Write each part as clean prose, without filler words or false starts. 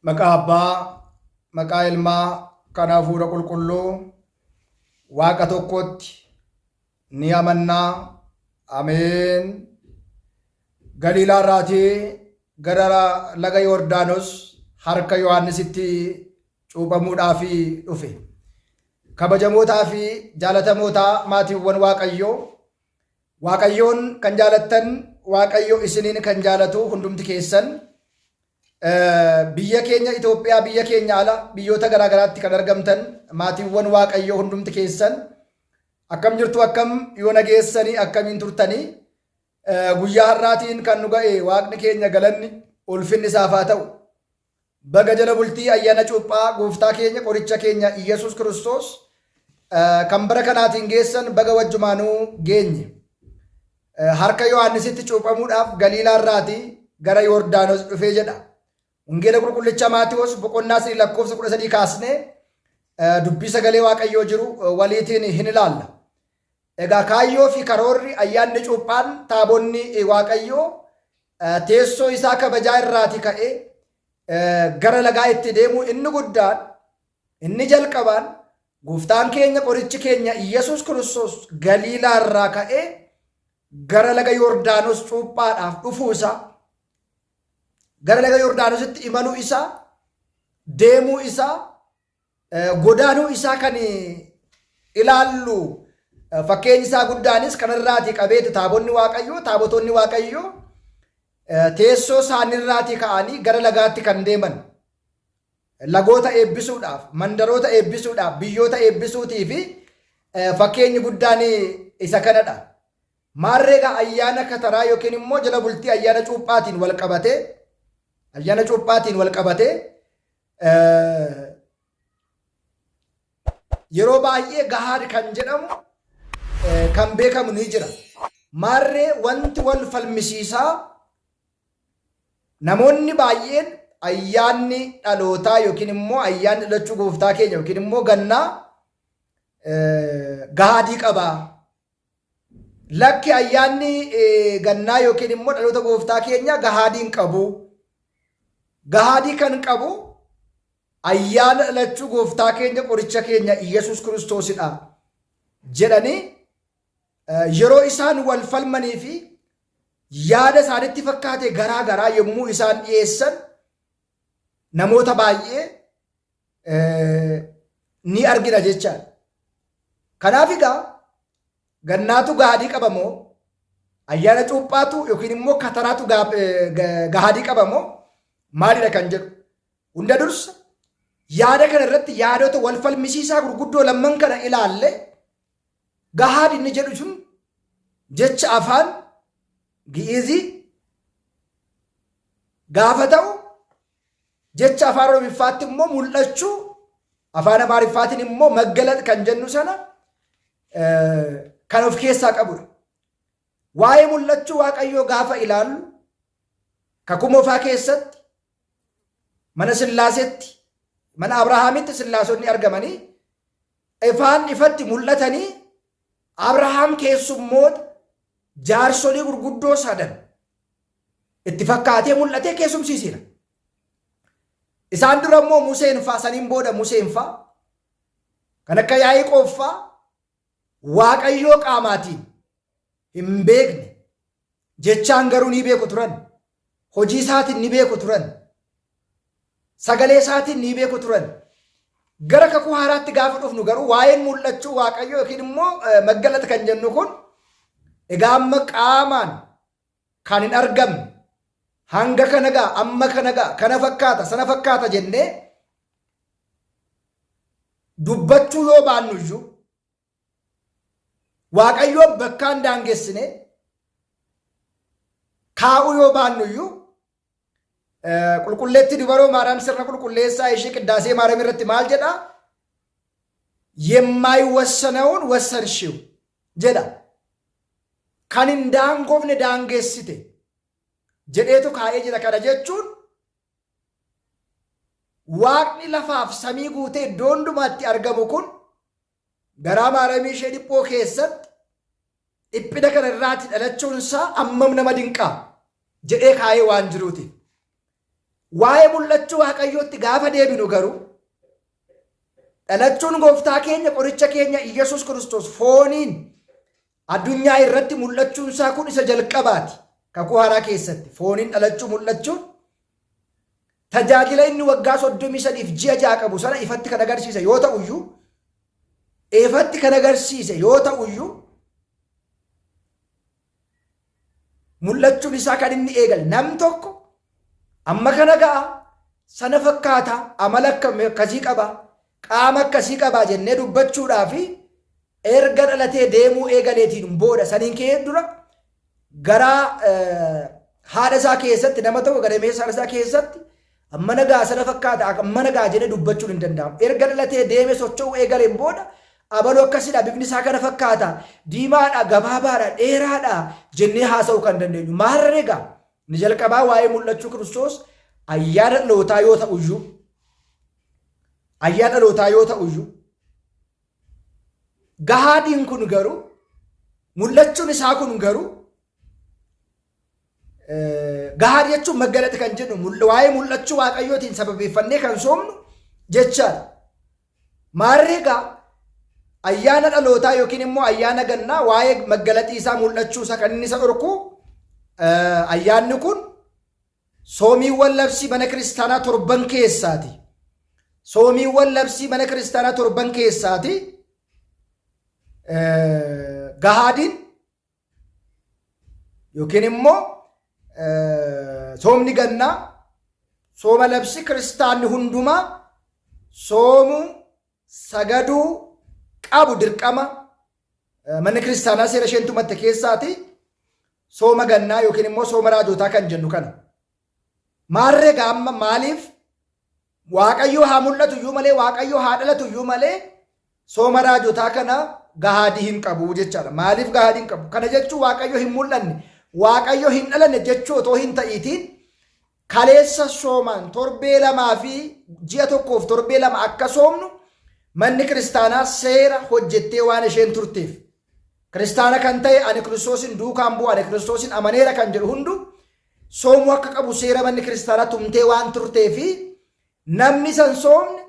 Maqaa Abbaa, maqaa Ilmaa, kan Hafuura Qulqulluu, Waaqa tokkotti ni amannaa. Ameen. Galiilaa irraatii gara laga Yordaanos harka Yohaannisitti cuuphamuudhaaf dhufe. Kabajamootaa fi jaalatamootaa maatiiwwan Waaqayyoo, Waaqayyoon kan jaalattan, Waaqayyo isiniin kan jaalatu hundumti keessan biyya keenya Itoophiyaa, biyya keenya ala biyyoota garaa garaatti kan argamtan maatiiwwan Waaqayyoo hundumti keessan akkam jirtu, akkam yoo nageessanii, akkamiin turtanii? Guyyaa har'aatiin kan nu ga'e Waaqni keenya galanni ulfinni isaaf haa ta'u. Baga jala bultii ayyaana cuuphaa gooftaa keenya qoricha keenya Iyyasuus Kiristoos kan bara kanaatiin geessan baga wajjumaanuu geenye. Harka Yohaannisitti cuuphamuudhaaf Galiilaa irraatii gara Yordaanos dhufee jedha. Wangeela qulqullicha Maatiwoos boqonnaa 3 lakkoofsa 13 kaasnee dubbii sagalee Waaqayyoo jiru waliitiin hin ilaalla. Egaa kaayyoo fi karoorri ayyaanni cuuphaan taabonni Waaqayyoo teessoo isaa kabajaa irraati ka'ee gara lagaa itti deemuu inni guddaan inni jalqabaan gooftaan keenya qorichi keenya Iyyasuus Kiristoos Galiilaa irraa ka'ee gara laga Yordaanos cuuphaadhaaf dhufuu isaa, gara laga Yordaanositti imaluu isaa, deemuu isaa, godaanuu isaa kan ilaallu fakkeenyi isaa guddaanis kanarraatii qabeeti taabonni Waaqayyoo, taabotonni Waaqayyoo teessoo isaaniirraatii ka'anii gara lagaatti kan deeman. Lagoota eebbisuudhaaf, mandaroota eebbisuudhaaf, biyyoota eebbisuutii fi fakkeenyi guddaan isa kanadha. Maarree egaa ayyaana kataraa yookiin immoo jala bultii ayyaana cuuphaatiin wal qabatee ayyaana cuuphaatiin wal qabatee yeroo baay'ee gahaad kan jedhamu kan beekamu ni jira. Maarree wanti wal falmisiisaa namoonni baay'een ayyaanni dhalootaa yookiin immoo ayyaanni dhalachuu gooftaa keenya yookiin immoo gannaa gahaadii qaba. Lakki, ayyaanni gannaa yookiin immoo dhaloota gooftaa keenya gahaadii hin qabu. Gahaadii kan qabu ayyaana dhalachuu gooftaa keenya qoricha keenya Iyyasuus Kiristoosidha jedhanii yeroo isaan wal falmanii fi yaada isaanitti fakkaate garaa garaa yommuu isaan dhiyeessan namoota baay'ee ni argina jechaadha. Kanaaf egaa gannaatu gaadii qaba moo ayyaana cuuphaatu yookiin immoo kataraatu gaadii qaba moo maalidha kan jedhu. Hunda dursa yaada kana irratti yaadota wal falmisiisaa gurguddoo lamman kana ilaalle gahaad inni jedhu sun jecha afaan Gi'izii gaafa ta'u, jecha afaan Oromiffaatti immoo mul'achuu, afaan Amaariffaatiin immoo maggalat kan jennu sana kan of keessaa qabudha. Waa'ee mul'achuu Waaqayyoo gaafa ilaallu kakuu moofaa keessatti mana Sillaasetti, mana Abrahaamitti Sillaasonni argamanii ifaan ifatti mul'atanii Abrahaam keessummoota jaarsolii gurguddoo sadan itti fakkaatee mul'atee keessumsiiseera. Isaan dura immoo Museen faa, saniin booda Museen faa, kan akka Yaaqoob faa Waaqayyoo qaamaatiin hin beekne, jechaan garuu ni beeku turan. Hojii isaatiin ni beeku turan. Sagalee isaatiin ni beeku turan. Gara kakuu haaraatti gaafa dhufnu garuu waa'een mul'achuu Waaqayyoo yookiin immoo maggalata kan jennu kun egaa amma qaamaan kan hin argamne, hanga kana ga'a, amma kana ga'a, kana fakkaata, sana fakkaata jennee dubbachuu yoo baannu iyyuu Waaqayyoon bakkaan daangessine kaa'uu yoo baannu iyyuu, qulqulleetti dubaroo Maariyaam sirna qulqulleessaa ishee qiddaasee Maariyaam irratti maal jedha? Yemmaayiwassanawun wassanshiw jedha. Kan hin daangofne daangessite jedheetu kaa'ee jira. Kana jechuun Waaqni lafaaf samii guutee iddoo hundumaatti argamu kun garaa Maaramii ishee dhiphoo keessatti dhiphina kana irraati dhalachuun isaa ammam nama dinqaa jedhee kaa'ee waan jiruutiif. Waa'ee mul'achuu Waaqayyootti gaafa deebinu garuu dhalachuun gooftaa keenya qoricha keenya Iyyasuus Kiristoos fooniin addunyaa irratti mul'achuun isaa kun isa jalqabaati. Kakuu haaraa keessatti fooniin dhalachuu mul'achuun tajaajila inni waggaa 33f ji'a 6 qabu sana ifatti kan agarsiise yoo ta'uyyuu ifatti kan agarsiise yoo ta'uyyuu mul'achuun isaa kan inni eegale nam tokko amma kana ga'a sana fakkaata amala akkasii qaba qaama akkasii qaba jennee dubbachuudhaa fi erga dhalatee deemuu eegaleetiin booda saniin ka'ee dura garaa haadha isaa keessatti nama tokko gadameessa haadha isaa keessatti amma nagaa sana fakkaata amma nagaa jedhee dubbachuun hin danda'amu. Erga dhalatee deemee socho'uu eegaleen booda abaluu akkasidha bifni isaa kana fakkaata diimaadha gabaabaadha dheeraadha jennee haasa'uu kan dandeenyu. Maarree egaa inni jalqabaa waa'ee mul'achuu Kiristoos ayyaana dhalootaa yoo ta'uyyuu ayyaana dhalootaa yoo ta'uyyuu gahaadiin kun garuu mul'achuun isaa kun garuu Gahaar jechuun maggalata kan jedhu waa'ee mul'achuu waaqayyootiin sababeeffannee kan soomnu jechaadha. Maarree egaa ayyaana dhalootaa yookiin immoo ayyaana gannaa waa'ee maggalaxii isaa mul'achuu isaa kan inni isa dhorku ayyaanni kun soomiiwwan labsii mana kiristaanaa torban keessaati. Soomiiwwan labsii mana kiristaanaa torban keessaati. Gahaadiin Yookiin immoo soomni gannaa sooma labsi kiristaanni hundumaa soomuu sagaduu qabu dirqama manni kiristaanaa seera isheen tumatte keessaati sooma gannaa yookiin immoo sooma raajotaa kan jennu kana. Maarree egaa amma maaliif Waaqayyo haa mul'atu iyyuu malee Waaqayyo haa dhalatu iyyuu malee sooma raajotaa kana gahaadii hin qabu jechaadha. Maaliif gahaadii hin qabu? Kana jechuun Waaqayyo hin mul'anne, Waaqayyo hin dhalanne jechuu otoo hin ta'iitiin kaleessa soomaan torbee lamaa fi ji'a tokkoof torbee 2 akka soomnu manni kiristaanaa seera hojjettee waan isheen turteef. Kiristaana kan ta'e ani Kiristoosin duukaan bu'a, ani Kiristoosin amaneera kan jedhu hundu soomuu akka qabu seera manni kiristaanaa tumtee waan turtee fi namni san soomne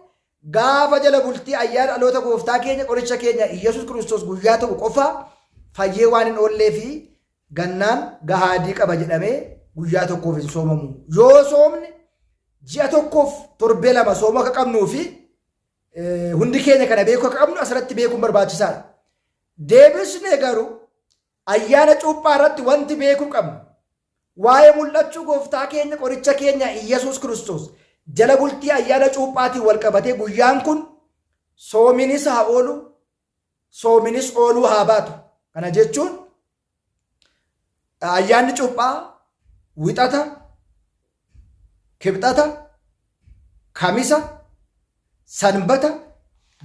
gaafa jala bultii ayyaana dhaloota gooftaa keenya qoricha keenya Iyyasuus Kiristoos guyyaa ta'u qofa fayyee waan hin oollee fi gannaan gahaadii qaba jedhamee guyyaa tokkoof hin soomamu. Yoo soomne ji'a tokkoof torbee 2 soomuu akka qabnuu fi hundi keenya kana beekuu akka qabnu asirratti beekuun barbaachisaadha. Deebisne garuu Ayyaana Cuuphaa irratti wanti beekuu qabnu waa'ee mul'achuu gooftaa keenya qoricha keenya Iyyasuus Kiristoos jala bultii ayyaana cuuphaatiin wal qabatee guyyaan kun soominis haa oolu soominis ooluu haa baatu. Kana jechuun ayyaanni cuuphaa wixata, kibxata, kamisa, sanbata,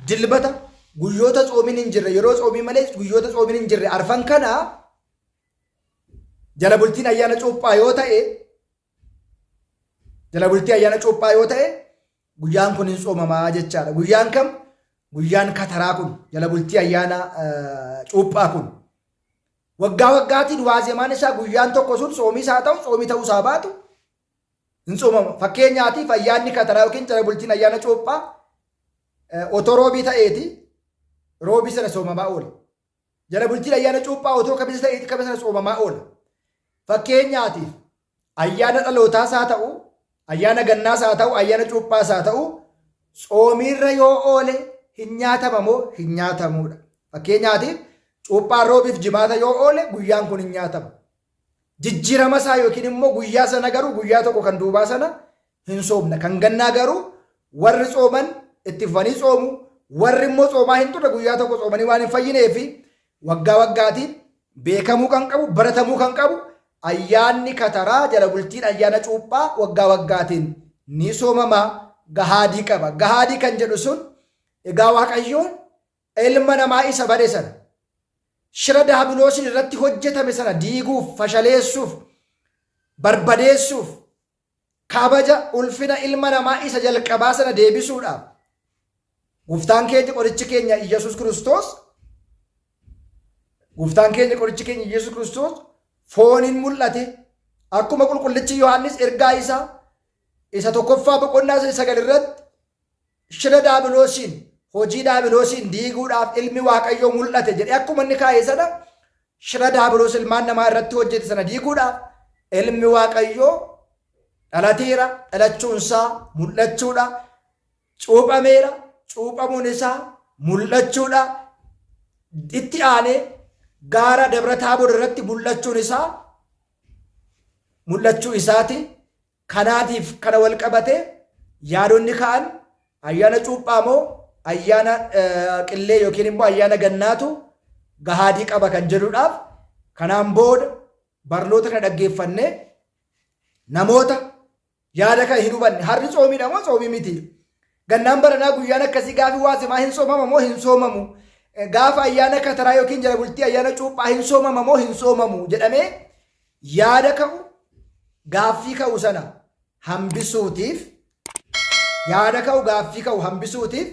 dilbata guyyoota tsoomiin hin jirre yeroo tsoomii malee guyyoota tsoomiin hin jirre arfan kana jala bultiin ayyaana cuuphaa yoo ta'e jala bultii ayyaana cuuphaa yoo ta'e guyyaan kun hin tsoomamaa jechaadha. Guyyaan kam? Guyyaan kataraa kun jala bultii ayyaana cuuphaa kun. Waggaa waggaatiin waazemaan isaa guyyaan tokko sun tsoomiis haa ta'u tsoomii ta'uu isaa baatu hin tsoomama. Fakkeenyaatiif ayyaanni kataraa yookiin jala bultiin ayyaana cuuphaa otoo roobii ta'eeti roobii sana soomamaa oola. Jala bultiin ayyaana cuuphaa otoo kamisa ta'eeti kamisa sana soomamaa oola. Fakkeenyaatiif ayyaana dhalootaas haa ta'u, ayyaana gannaas haa ta'u, ayyaana cuuphaas haa ta'u, tsoomiirra yoo oole hin nyaatama moo hin nyaatamuudha. Fakkeenyaatiif cuuphaan roobiif jimaata yoo oole guyyaan kun hin nyaatamu. Jijjiirama isaa yookiin immoo guyyaa sana garuu guyyaa tokko kan duubaa sana hin soomna. Kan gannaa garuu warri tsooman itti fufanii tsoomu, warri immoo tsoomaa hin turre guyyaa tokko tsoomanii waan hin fayyineefi waggaa waggaatiin beekamuu kan qabu, baratamuu kan qabu ayyaanni kataraa jala bultiin ayyaana cuuphaa waggaa waggaatiin ni soomama gahaadii qaba. Gahaadii kan jedhu sun egaa Waaqayyoon ilma namaa isa bade sana shira daabiloosiin irratti hojjetame sana diiguuf, fashaleessuuf, barbadeessuuf kabaja ulfina ilma namaa isa jalqabaa sana deebisuudhaaf gooftaan keenya qorichi keenya Iyyasuus Kiristoos gooftaan keenya qorichi keenya Iyyasuus Kiristoos fooniin mul'ate akkuma qulqullichi Yohaannis ergaa isaa isa tokkoffaa boqonnaa 9 irratti shira daabiloosiin hojii daabiloosiin diiguudhaaf ilmi Waaqayyoo mul'ate jedhee akkuma inni kaa'e sana shira daabiloos ilmaan namaa irratti hojjete sana diiguudhaaf ilmi Waaqayyoo dhalateera, dhalachuunsaa mul'achuudha. Cuuphameera, cuuphamuun isaa mul'achuudha. Itti aanee gaara Dabra Taabor irratti mul'achuun isaa mul'achuu isaati. Kanaatiif kana wal qabate yaadonni ka'an ayyaana cuuphaa moo ayyaana qillee yookiin immoo ayyaana gannaatu gahaadii qaba kan jedhuudhaaf kanaan booda barnoota kana dhaggeeffannee namoota yaada kana hin hubanne harri tsoomiidha moo tsoomii miti? Gannaan baranaa guyyaan akkasii gaafi waasimaa hin soomama moo hin soomamu? Gaafa ayyaana kataraa yookiin jala bultii ayyaana cuuphaa hin soomama moo hin soomamu jedhamee yaada ka'u gaaffii ka'u sana hambisuutiif yaada ka'u gaaffii ka'u hambisuutiif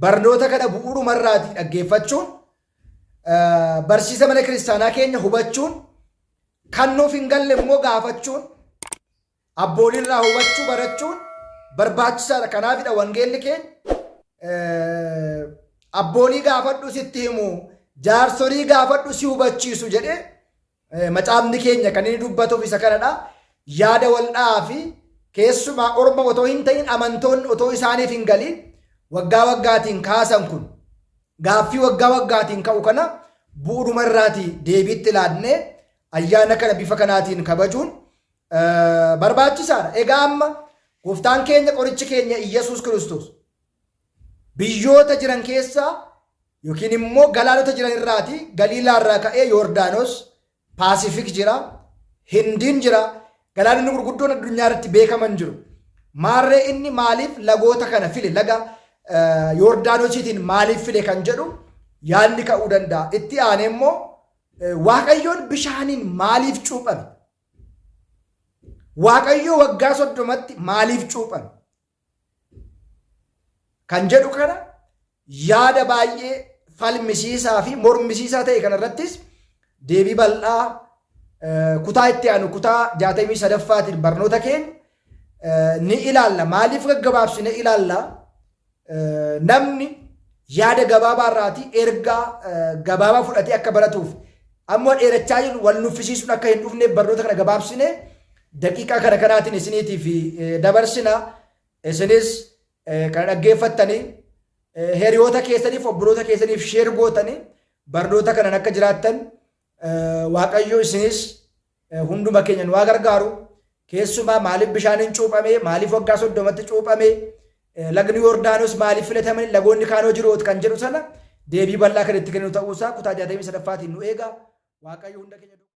barnoota kana bu'uurumarraatii dhaggeeffachuun barsiisa mana kiristaanaa keenya hubachuun kan nuuf hin galle immoo gaafachuun abbooliirraa hubachuu barachuun barbaachisaadha. Kanaafidha wangeelli keenya abboolii gaafadhu sitti himu, jaarsolii gaafadhu si hubachiisu jedhee macaafni keenya kan inni dubbatuuf isa kanadha. Yaada wal dha'aa fi keessumaa orma otoo hin ta'in amantoonni otoo isaaniif hin galiin waggaa waggaatiin kaasan kun gaaffii waggaa waggaatiin ka'u kana bu'uuruma irraatii deebiitti laannee ayyaana kana bifa kanaatiin kabajuun barbaachisaadha. Egaa amma gooftaan keenya qorichi keenya Iyyasuus Kiristoos biyyoota jiran keessaa yookiin immoo galaanota jiran irraati Galiilaa irraa ka'ee Yoordaanos, Paasifik jira, Hindiin jira, galaanonni gurguddoon addunyaa irratti beekaman jiru. Maarree inni maaliif lagoota kana file laga Yoordaanosiitiin maaliif file kan jedhu yaadni ka'uu danda'a. Itti aanee immoo Waaqayyoon bishaaniin maaliif cuuphame? Waaqayyo waggaa 30tti maaliif cuuphame? Kan jedhu kana yaada baay'ee falmisiisaa fi mormisiisaa ta'e kanarrattis deebii bal'aa kutaa itti aanu kutaa 63ffaatiin barnoota keenya ni ilaalla. Maaliif gaggabaabsine ilaalla? Namni yaada gabaabaa irraatii ergaa gabaabaa fudhatee akka baratuuf amma dheerachaa jiru wal nuffisiisuun akka hin dhufneef barnoota kana gabaabsine daqiiqaa kana kanaatiin isiniitiif dabarsina. Isinis kana dhaggeeffattanii hiriyoota keessaniif obboloota keessaniif sheer gootanii barnoota kanan akka jiraattan Waaqayyo isinis hunduma keenya nu haa gargaaru. Keessumaa maaliif bishaaniin cuuphame, maaliif waggaa 30tti cuuphame, lagni Yordaanos maaliif filatame, lagoonni kaanoo jiru kan jedhu sana deebii bal'aa kan itti kennu ta'uusaa kutaa 63ffaatiin nu eega. Waaqayyo hunda keenya.